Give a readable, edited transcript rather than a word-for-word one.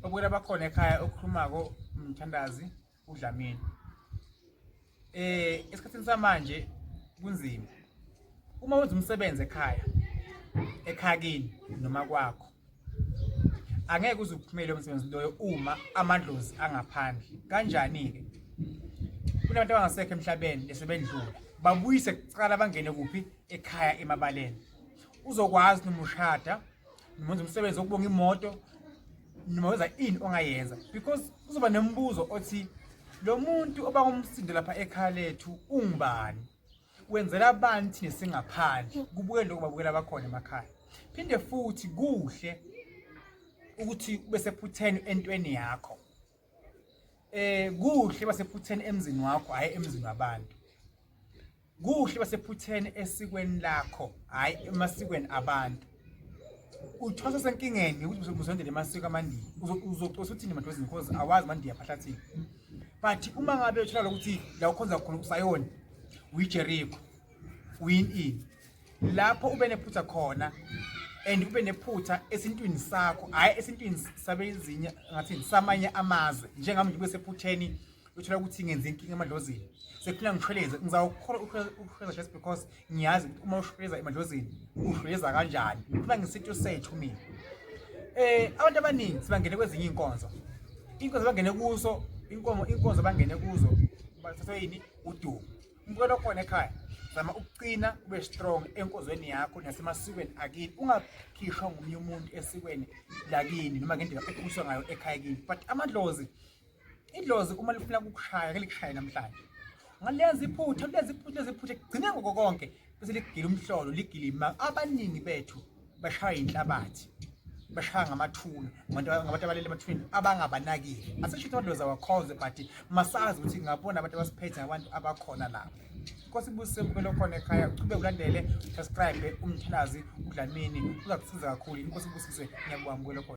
Babukela bakhona ekhaya, okhulumako umthandazi uDlamini. Esikhathini samanje kunzima. Uma wenza umsebenzi ekhaya, ekhaya kini noma kwakho, angeke uze uphumele umsebenzi loyo uma amadlozi angaphandle. Kanjani-ke? Kunabantu abangasekho emhlabeni lesebendlula, babuyise kucala bangene kuphi? Ekhaya emabaleni. Uzokwazi noma ushada, noma wenza umsebenzi wokubonga imoto, noma wenza ini ongayenza, because kuzoba nemibuzo othi lo muntu obanga umsindo lapha ekhaya lethu ungubani, wenzela abantu thina singaphandle, kubuke lokho babukela bakhona emakhaya. Phinde futhi kuhle ukuthi ube sephutheni entweni yakho, kuhle basephutheni emzini wakho, hayi emzini wabantu. Kuhle basephutheni esikweni lakho, hayi emasikweni abantu. Uthwasa senkingeni ukuthi uzondele emasiko amaNdiya, uzocosa uthini emadlozini, because awazi amaNdiya phahlathini. But uma ngabe uthola ukuthi la ukhonza khona usayoni, uyiJericho, uyini ini, lapho ube nephutha khona and ube nephutha esintwini sakho, hhayi esintwini sabezinye, ngathini, samanye amazwe. Njengami nje ube sephutheni, uthola ukuthi ngenza inkinga emadlozini, sekufuna ngishweleze, ngizawukhola ukushweleza just because ngiyazi ukuthi uma ushweleza emadlozini ushweleza kanjani. Ngikhuluma ngesintu sethu mina. Abantu abaningi sibangene kwezinye iy'nkonzo, iy'nkonzo bangene kuso, inkomo, inkonzo bangene kuzo bathathwa yini? Udumo. Umbukelo khona ekhaya, zama ukuqina, ube strong enkonzweni yakho nasemasikweni akini, ungakhishwa ngomunye umuntu esikweni lakini noma ngendlela okhuliswa ngayo ekhaya kini. But amadlozi, idlozi uma lifuna ukukushaya ke likushaye namhlanje, ungalenza iphutha, ulenza iphutha, ulenza iphutha, kugcine ngoko konke bese ligila umhlolo, ligila imanga. Abaningi bethu bashaya inhlabathi, bashaya ngamathuna, ngabantu abalele emathuneni abangabanakile. Asisho ukuthi amadlozi awakhonze, but masazi ukuthi ngabona abantu abasiphethe, ngabantu abakhona lapho. Inkosi ibusise mbukelo khona ekhaya, uchubeke ulandele, subscribe, umthandazi uDlamini uzakusiza kakhulu. Inkosi ibusise, ngiyabonga mbukelo khona.